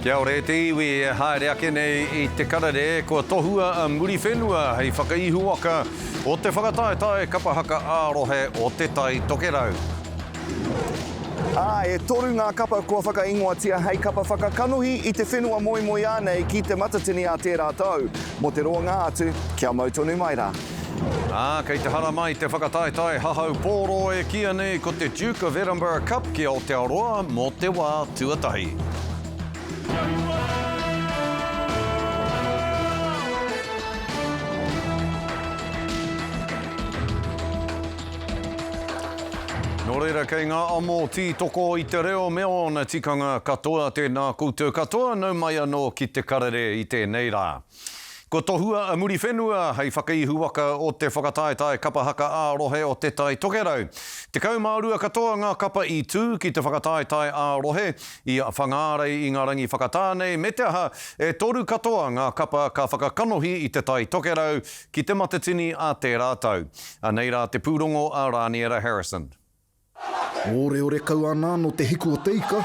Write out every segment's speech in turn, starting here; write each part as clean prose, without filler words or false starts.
Kia ora e te iwi e haere ake nei i te karere, kua tohua a Muriwhenua hei whakaihuwaka o te whakataetae kapa haka ā-rohe o Te Tai Tokerau. Ā, e toru ngā kapa kua whakaingoatia hei kapa whakakanohi i te whenua moemoeā nei ki Te Matatini ā tērā tau. Mō te roanga atu, kia mau tonu mai rā. Ā, kei te haramai te whakataetae hahau pōro e kīia nei ko te Duke of Edinburgh Cup ki Aotearoa mō te wā tuatahi. Nō reira, kei ngā amo tītoko i te reo me ōna tikanga katoa, tēnā koutou katoa, nau mai anō ki te karere i tēnei rā. Kua tohua a Muriwhenua hei whakaihuwaka o te whakataetae kapa haka ā-rohe o Te Tai Tokerau. 12 katoa ngā kapa i tū ki te whakataetae ā-rohe i Whangārei i ngā rangi whakatā nei, me te aha, e toru katoa ngā kapa ka whakakanohi i Te Tai Tokerau ki Te Matatini ā tērā tau. Anei rā te pūrongo a Rāniera Harrison. Oreore kau ana no te hiku o te ika.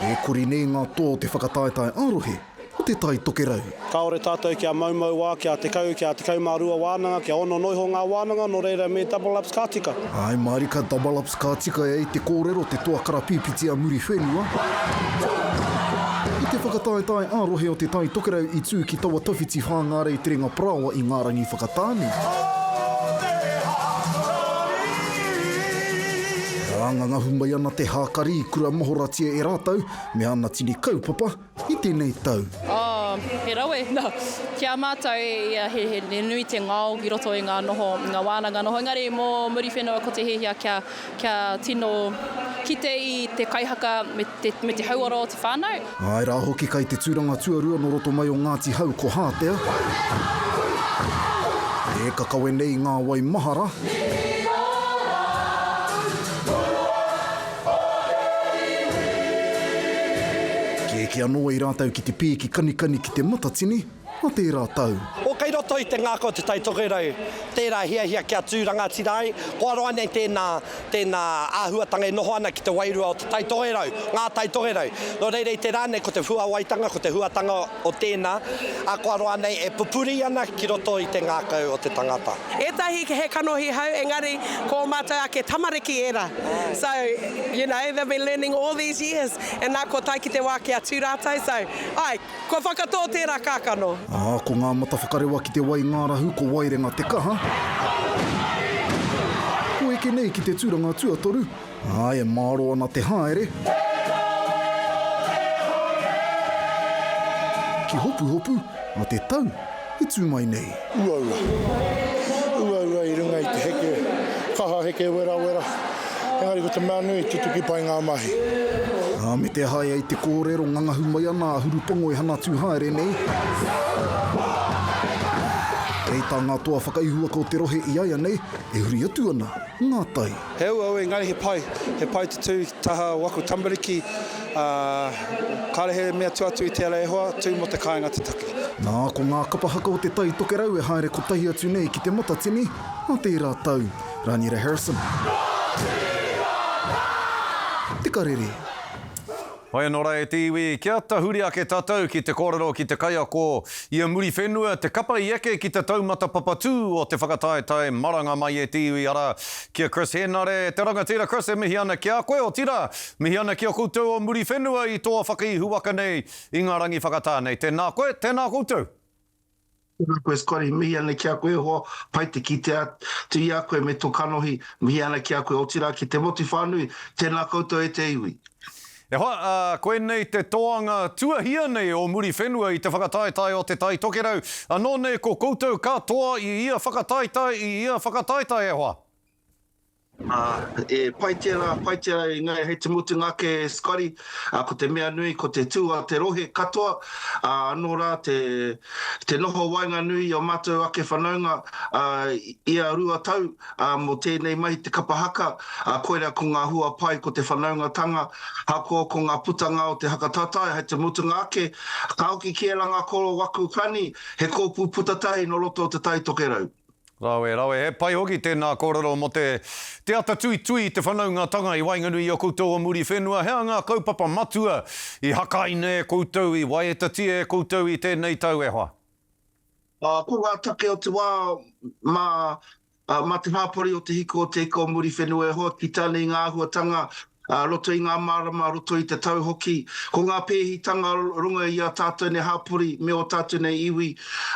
E kori nei nga toa o te whakataetae a-rohe o Te Tai Tokerau. Kāore tātou kia moumou wā, kia tekau, kia 12 wānanga, kia ono noiho ngā wānanga, nō reira me double ups ka tika. Āe mārika double ups ka tika e ai te kōrero te toa karapīpiti a Muriwhenua. I te whakataetae ā-rohe o Te Tai Tokerau i tū ki taua tawhiti Whāngārei Terenga Parāoa i ngā rangi whakatāne. Rāngangahu mai ana te hākari i kura mahoratia e rātou me ana tini kaupapa i tēnei tau. Oh, he rawe. No, ki a mātou, ia, he, he, he nui te ngao ki roto i ngā noho, i ngā wānanga noho. Engari mō Muriwhenua ko te hiahia kia, kia tino kite i te kaihaka me te, me te hauora o te whānau. Āe rā hoki kai te tūranga tuarua nō roto mai o Ngāti Hau ko Hātea. E kakawe nei i ngā wai mahara. Kēkē anō ai rātou ki te pīki kanikani ki Te Matatini a tērā tau. O kei roto i te ngākau o Te Tai Tokerau tērā hiahia kia tū rangatira ai, kua roa nei tēnā, tēnā āhuatanga e noho ana ki te wairua o Te Tai Tokerau, ngā Tai Tokerau. Nō reira i te rā nei ko te huawaitanga, ko te huatanga o tēnā, ā, kua roa nei e pupuri ana ki roto i te ngākau o te tangata. Ētahi he kanohi hou engari ko ō mātou ake tamariki ērā. So, you know, they've been learning all these years and nā kua tae ki te wā kia tū rātou, so, āe, kua whakatō tērā kākano. Ā, ko ngā mata whakarewa ki te wai ngārahu ko Waerenga Te Kaha. Ko eke nei ki te tūranga tuatoru, Ā, e mārō ana te haere. Ki Hopuhopu, a te tau e tū mai nei. Uaua. Uaua i runga i te heke, kaha heke werawera. Engari ko te mea nui, tutuki pai ngā mahi. Ā, me te aha e ai te kōrero, ngangahu mai ana a Hurupango e hanatu haere nei. Kei tā ngā toa whakaihuwaka o te rohe i aianei, e huri atu ana ngā tai. He auau engari he pai, he pai te tū ki te taha o aku tamariki, ā, kāre he mea tua atu i tērā e hoa, tū mō te kāinga te take. Nā, ko ngā kapa haka o Te Tai Tokerau e haere kotahi atu nei ki Te Matatini ā tērā tau. Raniera Harrison. Te Karere. Hoi anō rā e te iwi, kia tahuri ake tātou ki te kōrero ki te kaiako i a Muriwhenua, te kapa i eke ki te taumata papatū o te whakataetae maranga mai e te iwi, arā, ki a Chris Henare, te rangatira Chris e mihi ana ki a koe, otirā, mihi ana ki a koutou o Muriwhenua i toa whakaihuwaka nei i ngā rangi whakatā nei. Tēnā koe, tēnā koutou. Tēnā koe Scotty, mihi ana ki a koe e hoa, pai te kitea atu i a koe me tō kanohi, mihi ana ki a koe, otirā ki te motu whānui, tēnā koutou e te iwi. E hoa, ā, koinei te toanga tuahia nei o Muriwhenua i te whakataetae o Te Tai Tokerau, anō nei ko koutou ka toa i ia whakataetae, i ia whakataetae e hoa. Ā, e pai tērā, pai tērā engari hei te mutunga ake Scotty, ā, ko te mea nui ko te tū a te rohe katoa, ā, anō rā te, te noho waenganui i ō mātou ake whanaunga, ā, ia rua tau, ā, mō tēnei mahi te kapa haka, ā, koirā ko ngā hua pai ko te whanaungatanga, hakoa ko ngā putanga o te haka tatai hei te mutunga ake, ka hoki ki ērā ngā koro waku kani, he kōpū puta tahi nō roto o Te Tai Tokerau. Rawe, rawe. He pai hoki tēnā kōrero mō te, te ata tuitui i te whanaungatanga i waenganui i a koutou o Muriwhenua. He aha ngā kaupapa matua i hakaina e koutou, i waetatia e koutou i tēnei tau e hoa? Ko ngā take o te wā mā, mā te hāpori o Te Hiku o Te Ika o Muriwhenua e hoa ki tāna i ngā āhuatanga Ā roto i ngā marama, roto i te tau hoki, ko ngā pēhitanga runga i ā tātou nei hapori me ō tātou nei iwi,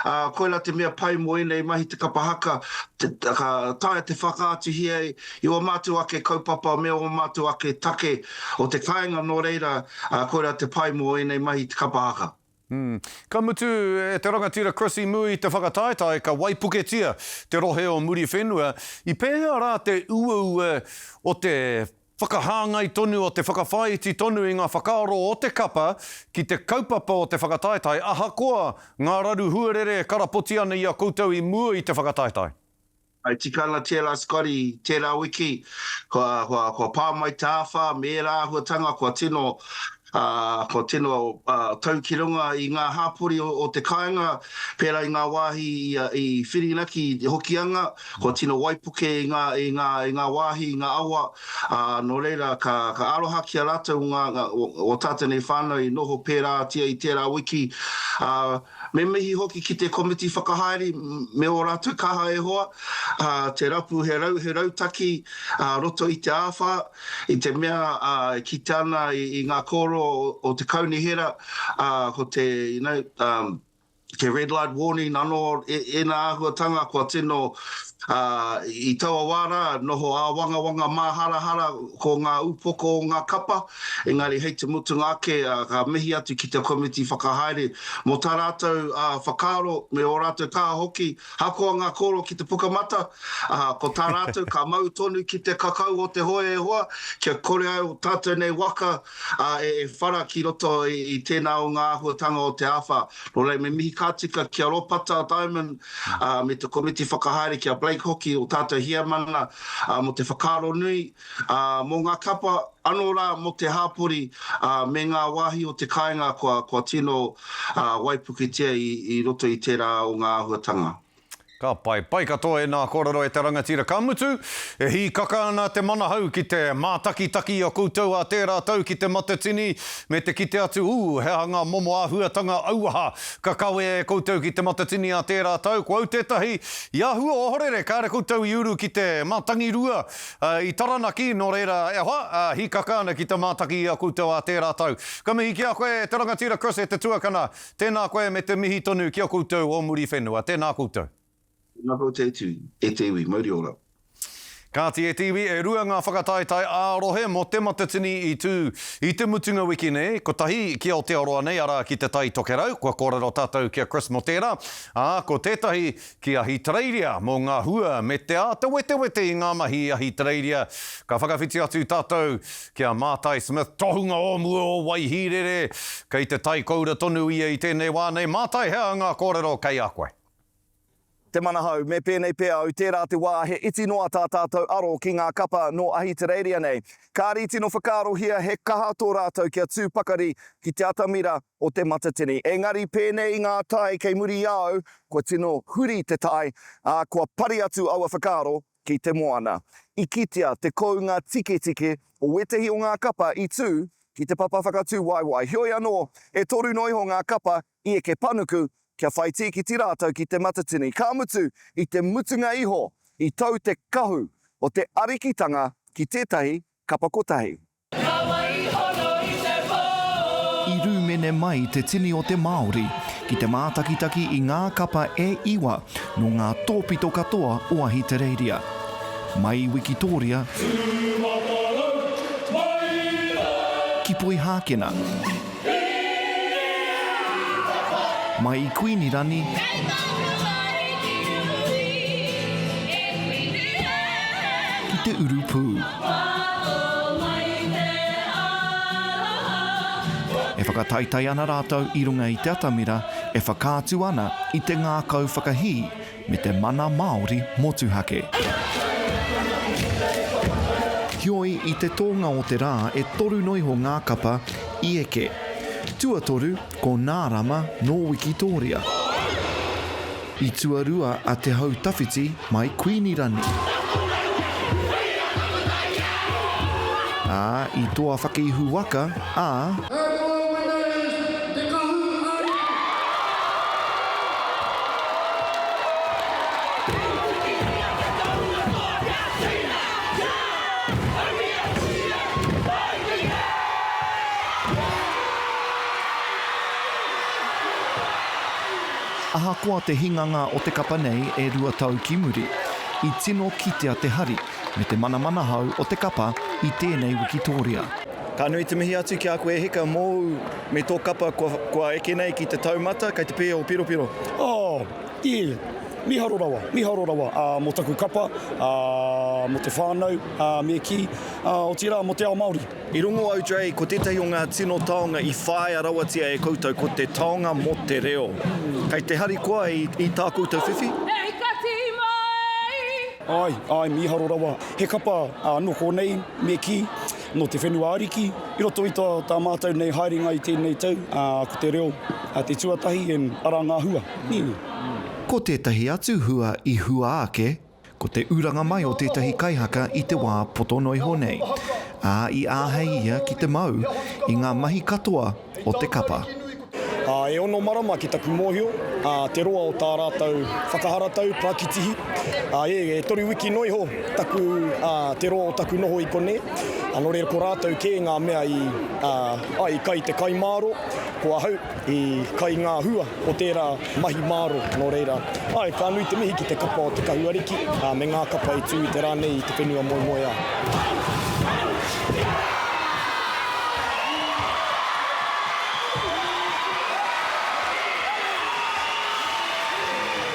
ā, koirā te mea pai mō ēnei mahi te kapa haka, te, ka taea te whakaatuhia i ō mātou ake kaupapa me ō mātou ake take o te kāinga, nō reira, ā, koirā te pai mō ēnei mahi te kapa haka. Ka mutu e te rangatira Chris i mua i te whakataetae ka waipuketia te rohe o Muriwhenua, i pēhea rā te uaua o te whakahāngai tonu, o te whakawhāiti tonu i ngā whakaaro o te kapa ki te kaupapa o te whakataetae ahakoa ngā raru huarere e karapoti ana i a koutou i mua i te whakataetae? I tika ana tērā Scotty, tērā wiki, kua, kua, kua pā mai te āwhā me ērā āhuatanga kua tino, ā, kua tino tau ki runga i ngā hāpori o, o te kāinga, pērā i ngā wāhi i, i Whirinaki, i Hokianga, kua tino waipuke i ngā, i ngā, i ngā wāhi, i ngā awa, ā, nō reira, ka, ka aroha ki a rātou ngā, ngā, o, o tātou nei whānau i noho pērātia i tērā wiki, ā, Me mihi hoki ki te komiti whakahaere me ō rātou kaha e hoa, te rapu he rau, he rautaki roto i te āwhā, i te mea e kite ana i ngā kōrero o te kaunihera, ko te, you know, te red light warning anō ēnā āhuatanga kua tino i taua wā rā, noho āwangawanga māharahara ko ngā upoko o ngā kapa, engari hei te mutunga ake ka mihi atu ki te komiti whakahaere mō tā rātou whakaaro me ō rātou kaha hoki, ahakoa ngā kōrero ki te pukamata, ko tā rātou ka mau tonu ki te kakau o te hoe e hoa, kia kore ai ō tātou nei waka e whara ki roto i tēnā o ngā āhuatanga o te āwhā. Nō reira, me mihi ka tika ki a Ropata Diamond me te komiti whakahaere, ki a Blake hoki, ō tātou heamana mō te whakaaro nui, mō ngā kapa, anō rā mō te hāpori me ngā wāhi o te kāinga kua tino waipuketia i roto i tērā o ngā āhuatanga. Ka pai. Pai katoa ēnā kōrero e te rangatira. Ka mutu, e hīkaka ana te manahau ki te mātakitaki i a koutou ā tērā tau ki Te Matatini me te kite atu, ū, he aha ngā momo āhuatanga auaha ka kawea e koutou ki Te Matatini ā tērā tau. Ko au tētahi i āhua ohorere kāre koutou i uru ki te mātangirua i Taranaki, nō reira, e hoa, hīkaka ana ki te mātaki i a koutou ā tērā tau. Ka mihi ki a koe e te rangatira Chris e te tuakana. Tēnā koe me te mihi tonu ki a koutou o Muriwhenua. Tēnā koutou. Tēnā koutou e te, e te iwi. Mauri ora. Kāti e te iwi, e rua ngā whakataetae ā-rohe mō Te Matatini i tū i te mutunga wiki nei, kotahi ki Aotearoa nei, arā ki Te Tai Tokerau, kua kōrero tātou ki a Chris mō tērā, ā, ko tētahi ki Ahitereiria mō ngā hua me te āta wetewete i ngā mahi i Ahitereiria. Ka whakawhiti atu tātou Ki a Mātai Smith, tohunga o mua o Waihīrere, kei te tai koura tonu ia i tēnei wā nei. Mātai, he aha ngā kōrero kei a koe? Te Manahau, me pēnei pea au, tērā te wā he iti noa tā tātou aro ki ngā kapa nō Ahitereiria nei. Kāri tino whakaarohia he kaha tō rātou kia tū pakari ki te atamira o Te Matatini. Engari pēnei i ngā tae kei muri i a au, kua tino huri te tae, ā, kua pari atu aua whakaaro ki te moana. I kitea te kounga tiketike o wētehi o ngā kapa i tū ki te papa whakatū waewae. Heoi anō, e toru noa iho ngā kapa i eke panuku kia whai tīkiti rātou ki Te Matatini. Ka mutu, i te mutunga iho, i tau te kahu o te arikitanga ki tētahi kapa kotahi. Ka waihono i te pō. I rūmene mai te tini o te Māori ki te mātakitaki i ngā kapa e iwa nō ngā tōpito katoa o Ahitereiria. Mai i Wikitōria ki Poihākena. Mai i Kuinirani. Ki te urupū. E whakataetae ana rātou i runga i te atamira e whakaatu ana i te ngākau whakahī me te mana Māori motuhake. Heoi, i te tōnga o te rā e toru noiho ngā kapa i eke. Tuatoru, ko Nārama nō Wikitōria. I tuarua a Te Hau Tawhiti mai Kuini Rani. Ā, i toa whakaihu waka a. Overall winner is Te Kahu Ariki. Ahakoa te hinganga o te kapa nei e 2 tau ki muri, i tino kitea te hari me te manamanahau o te kapa i tēnei wikitōria. Ka nui te mihi atu ki a koe e hika mōu me tō kapa kua, kua eke nei ki te taumata kei te pē o Piropiro. Oh, yeah, miharo rawa, miharo rawa, ā, mō taku kapa, ā, mō te whānau, ā, me kī, ā, otirā mō te ao Māori. I rongo au, Dre, ko tētahi o ngā tino taonga i whāia rawatia e koutou ko te taonga mō te reo. Kei te harikoa i, i tā koutou whiwhi? He ika tīma e! Āe, āe, mīharo rawa. He kapa, ā, nō konei, me kī, nō te whenua ariki. I roto i tā, tā mātou nei haerenga i tēnei tau, ā, ko te reo te tuatahi and arā ngā hua. Nē. Ko tētahi atu hua i hua ake, ko te uranga mai o tētahi kaihaka i te wā poto noiho nei, ā, i āhei ia ki te mau i ngā mahi katoa o te kapa. Ā, e ono marama ki taku mōhio, ā, te roa o tā rātou whakaharatau, parakitihi. Ā, e, e toru wiki noa iho taku, ā, te roa o taku noho i konei. Ā, nō reira ko rātou kē ngā mea i, ā, ai, i kai te kai māro, ko ahau i kai ngā hua o tērā mahi māro. Nō reira, āe, ka nui te mihi ki te kapa o Te Kahu Ariki, ā, me ngā kapa i tū i te rā nei i te whenua moemoeā.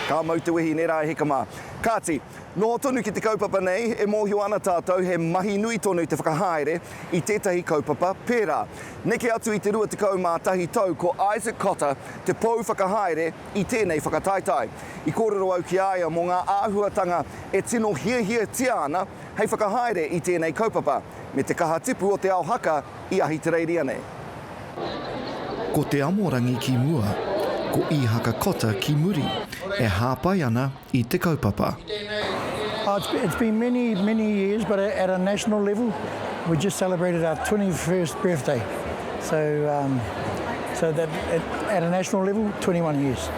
Ka mau te wehi nē rā e hika mā. Kāti, noho tonu ki te kaupapa nei, e mōhio ana tātou he mahi nui tonu te whakahaere i tētahi kaupapa pērā. Neke atu i te 21 tau ko Isaac Cotter te pou whakahaere i tēnei whakataetae. I kōrero au ki a ia mō ngā āhuatanga e tino hiahiatia ana hei whakahaere i tēnei kaupapa, me te kaha tipu o te ao haka i Ahitereiria nei. Ko Te Amorangi ki mua, ko Ihaka Cotter ki muri, e hāpai ana i te kaupapa. Oh, it's, it's been many, many years, but at a national level, we just celebrated our 21st birthday. So, um, so that at, at a national level, 21 years.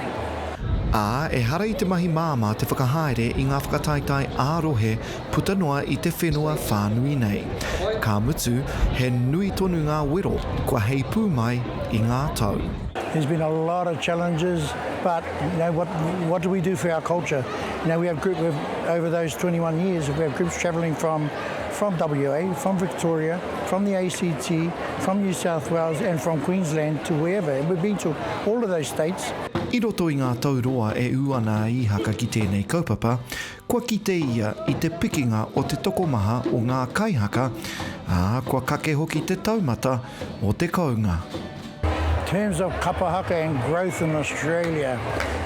Ā, ehara i te mahi māmā te whakahaere i ngā whakataetae ā-rohe puta noa i te whenua whānui nei. Ka mutu, he nui tonu ngā wero kua heipū mai i ngā tau. There's been a lot of challenges, but you know what, what do we do for our culture? You know, we have group, we've, over those 21 years, we have groups travelling from, from WA, from Victoria, from the ACT, from New South Wales and from Queensland to wherever. And we've been to all of those states. I roto i ngā tau roa e ū ana a Īhaka ki tēnei kaupapa, kua kite ia i te pikinga o te tokomaha o ngā kaihaka, ā, kua kake hoki te taumata o te kounga. In terms of kapa haka and growth in Australia,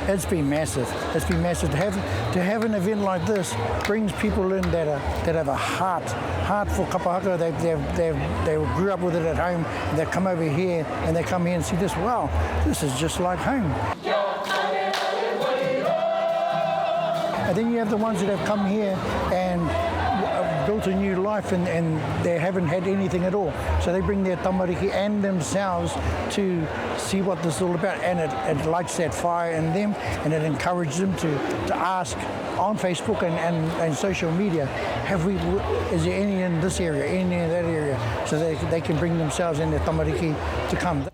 it's been massive. It's been massive. To have, to have an event like this brings people in that, are, that have a heart, heart for kapa haka. They, they, they, they grew up with it at home. And they come over here and they come here and see this, wow, this is just like home. And then you have the ones that have come here and built a new life and, and they haven't had anything at all. So they bring their tamariki and themselves to see what this is all about. And it, it lights that fire in them and it encourages them to, to ask on Facebook and, and, and social media, have we, is there any in this area, any in that area, so they, they can bring themselves and their tamariki to come.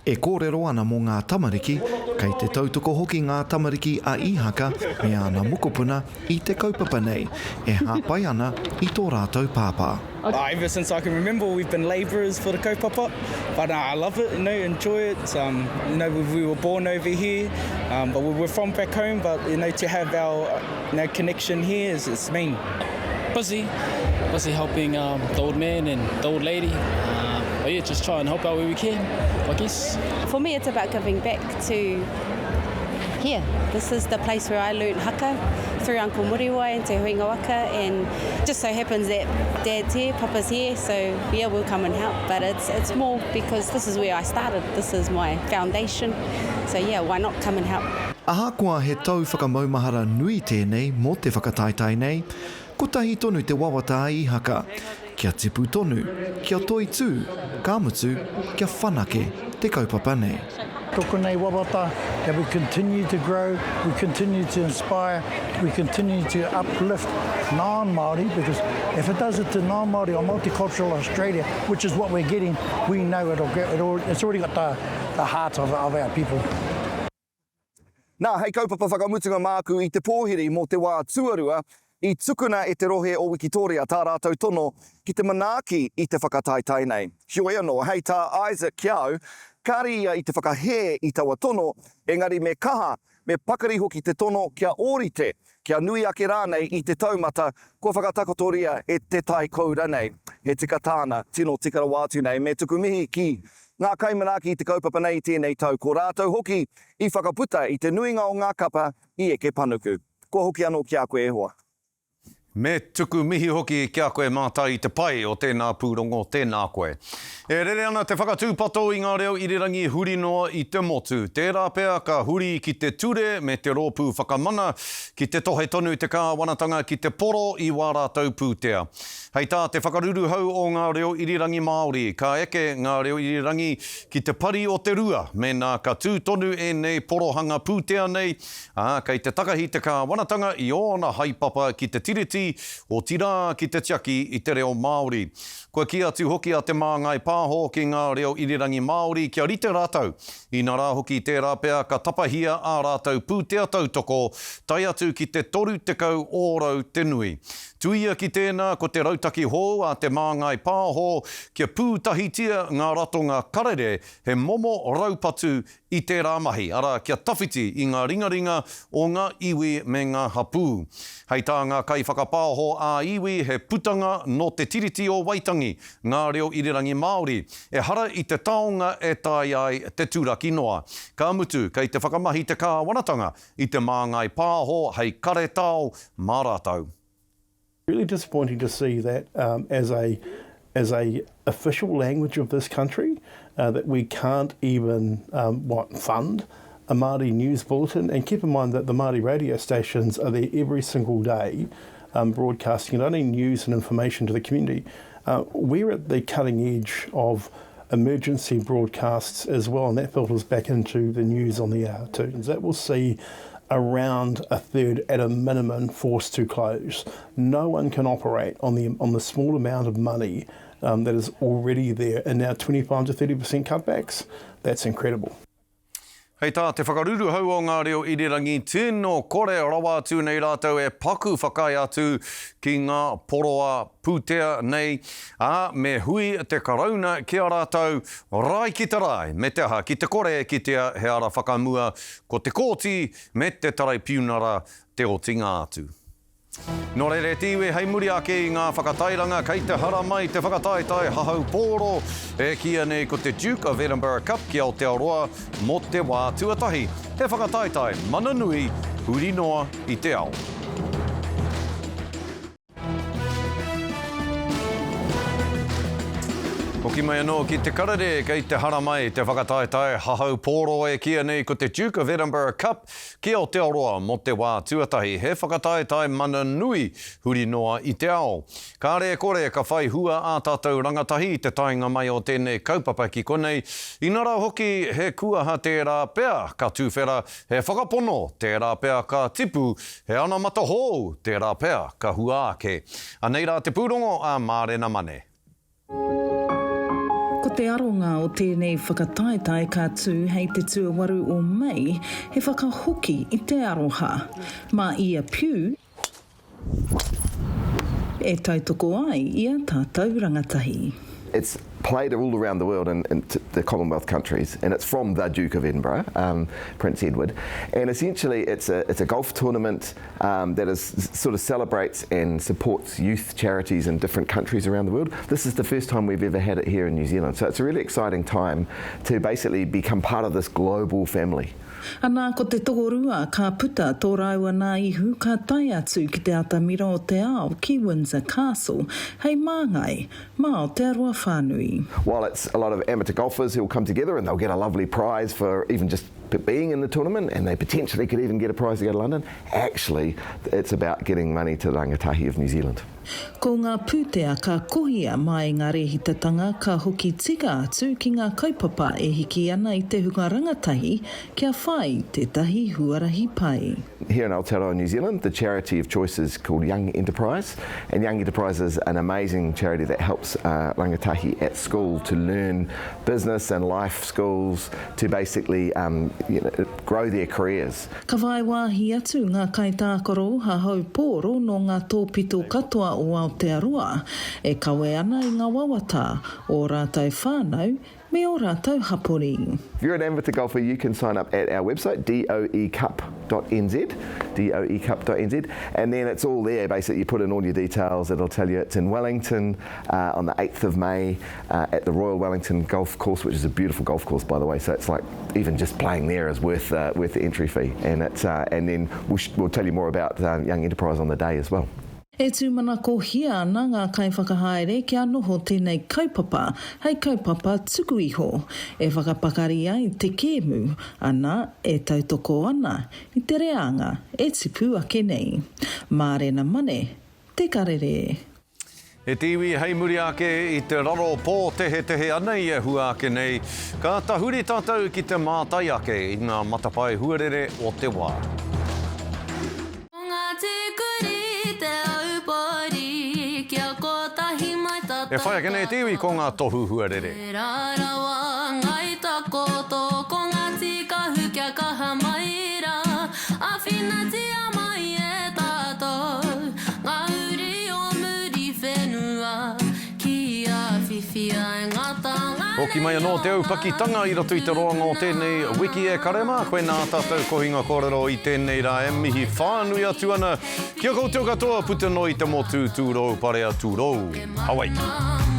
E kōrero ana mō ngā tamariki, kei te tautoko hoki ngā tamariki a Ihaka me āna mokopuna i te kaupapa nei, e hāpai ana i tō rātou pāpā. Ever since I can remember we've been labourers for the kaupapa, but I love it, you know, enjoy it, um, you know, we, we were born over here, um, but we were from back home, but, you know, to have our you know, connection here is, it's mean. Busy, busy helping um, the old man and the old lady. Uh, but yeah, just try and help out where we can, I guess. For me, it's about giving back to here. This is the place where I learned haka through Uncle Muriwai and Te Huinga Waka, and just so happens that Dad's here, Papa's here, so yeah, we'll come and help. But it's, it's more because this is where I started. This is my foundation. So yeah, why not come and help? Ahakoa he tau whakamaumahara nui tēnei mō te whakataetae nei, kotahi tonu te wawata a Ihaka, kia tipu tonu, kia toitū, ka mutu, kia whanake te kaupapa nei. Tōku nei wawata that we continue to grow, we continue to inspire, we continue to uplift non-Māori because if it does it to non-Māori or multicultural Australia, which is what we're getting, we know it'll get, it'll, it's already got the, the heart of, of our people. Nā, hei kaupapa whakamutunga māku i te pōhiri mō te wā tuarua, i tukuna e te rohe o Wikitōria tā rātou tono ki te manaaki i te whakataetae nei. Heoi anō, hei tā Isaac ki a au, kāre ia i te whakahē i taua tono, engari me kaha, me pakari hoki te tono kia ōrite, kia nui ake rānei i te taumata kua whakatakotoria e te tai koura nei. He tika tāna, tino tika rawa atu nei. Me tuku mihi ki ngā kaimanaaki i te kaupapa nei i tēnei tau, ko rātou hoki i whakaputa i te nuinga o ngā kapa i eke panuku. Kua hoki anō ki a koe e hoa. Me tuku mihi hoki ki a koe Mātai i te pai o tēnā pūrongo, tēnā koe. E rere ana te whakatūpato i ngā reo irirangi huri noa i te motu. Tērā pea ka huri ki te ture me te Rōpū Whakamana ki te tohe tonu te kāwanatanga ki te poro i wā rātou pūtea. Hei tā te whakaruruhau o ngā reo irirangi Māori, ka eke ngā reo irirangi ki te pari o te rua mēnā ka tū tonu ēnei porohanga pūtea nei, ā, kei te takahi te kāwanatanga i ōna haepapa ki te Tiriti, otirā ki te tiaki i te reo Māori. Kua kī atu hoki a Te Māngai Pāho ki ngā reo irirangi Māori kia rite rātou, inarā hoki tērā pea ka tapahia ā rātou pūtea tautoko tae atu ki te 30 ōrau te nui. Tuia ki tēnā ko te rautaki hou a Te Māngai Pāho kia pūtahitia ngā ratonga karere he momo raupatu i tērā mahi, arā, kia tawhiti i ngā ringaringa o ngā iwi me ngā hapū. Hei tā ngā kaiwhakapaoho ā-iwi he putanga nō Te Tiriti o Waitangi ngā reo irirangi Māori, ehara i te taonga e taea ai te turaki noa. Ka mutu, kei te whakamahi te kāwanatanga i Te Māngai Pāho hei karetao mā rātou. Really disappointing to see that um, as a as a official language of this country uh, that we can't even um, what fund a Māori news bulletin. And keep in mind that the Māori radio stations are there every single day, um, broadcasting not only news and information to the community. Uh, we're at the cutting edge of emergency broadcasts as well, and that filters back into the news on the hour too. And that will see around a third at a minimum forced to close. No one can operate on the on the small amount of money um, that is already there, and now 25 to 30% cutbacks. That's incredible. Hei tā te whakaruruhau o ngā reo irirangi, tino kore rawa atu nei rātou e paku whakaae atu ki ngā poroa pūtea nei, ā, me hui te Karauna ki a rātou rae ki te rae, me te aha, ki te kore e kitea he ara whakamua, ko te kōti me te taraipiunara te otinga atu. Nō reira e te iwi, hei muri ake i ngā whakatairanga, kei te haramai te whakataetae hahau pōro e kīia nei ko te Duke of Edinburgh Cup ki Aotearoa mō te wā tuatahi. He whakataetae mana nui huri noa i te ao. Hoki mai anō ki te karere, kei te haramai te whakataetae hahau pōro e kīia nei ko te Duke of Edinburgh Cup Ki Aotearoa mō te wā tuatahi, he whakataetae mana nui huri noa i te ao. Kāre e kore ka whai hua ā tātou rangatahi i te taenga mai o tēnei kaupapa ki konei, inarā hoki he kuaha tērā pea ka tuwhera, he whakapono tērā pea ka tipu, he anamata hou tērā pea ka hua ake. Anei rā te pūrongo a Mārena Mane. Ko te aronga o tēnei whakataetae ka tū hei te tuawaru o Mei, he whakahoki i te aroha. Mā ia piu e tautoko ai i a tātou rangatahi. It's played all around the world in, in the Commonwealth countries, and it's from the Duke of Edinburgh, um, Prince Edward. And essentially, it's a, it's a golf tournament um, that is sort of celebrates and supports youth charities in different countries around the world. This is the first time we've ever had it here in New Zealand, so it's a really exciting time to basically become part of this global family. Anā, ko te tokorua ka puta tō rāua nā ihu ka tae atu ki te atamira o te ao ki Windsor Castle hei māngai mā Aotearoa whānui. nei. While it's a lot of amateur golfers who will come together and they'll get a lovely prize for even just being in the tournament and they potentially could even get a prize to go to London, actually it's about getting money to the rangatahi of New Zealand. Ko ngā pūtea ka kohia mai ngā rēhitatanga ka hoki tika atu ki ngā kaupapa e hiki ana i te hunga rangatahi kia whai tētahi huarahi pai. Here in Aotearoa New Zealand, the charity of choice is called Young Enterprise, and Young Enterprise is an amazing charity that helps uh, rangatahi at school to learn business and life skills to basically um, you know, grow their careers. Ka whai wāhi atu ngā kaitākaro hahau pōro nō ngā tōpito katoa o Aotearoa e kawe ana i ngā wawata o ō rātou whānau me ō rātou hapori. If you're an amateur golfer you can sign up at our website doecup.nz, doecup.nz, and then it's all there basically you put in all your details it'll tell you it's in Wellington uh, on the 8th of May uh, at the Royal Wellington Golf Course which is a beautiful golf course by the way so it's like even just playing there is worth, uh, worth the entry fee and, it's, uh, and then we'll, we'll tell you more about uh, Young Enterprise on the day as well. E tūmanakohia ana ngā kaiwhakahaere kia noho tēnei kaupapa hei kaupapa tuku iho, e whakapakari ai te kēmu, ana, e tautoko ana i te reanga e tipu ake nei. Mārena Mane, Te Karere. E te iwi hei muri ake i te raro pōtehetehe anei e hua ake nei, ka tahuri tātou ki te mātai ake i ngā matapae huarere o te wā. Ko Ngāti Kurī te aupori, kia kotahi mai tātou E whai ake nei te iwi ko ngā tohu huarere. Tērā rawa Ngāi Takoto, ko Ngāti Kahu kia kaha mai rā, Āwhinatia mai e tātou ngā uri o Muriwhenua kia whiwhia e ngā tānga Hoki mai anō te aupakitanga i roto i te roanga o tēnei wiki e kare mā, koinā tātou kohinga kōrero i tēnei rā e mihi whānui atu ana ki a koutou katoa puta noa i te motu tūrou parea tūrou Hawaiki.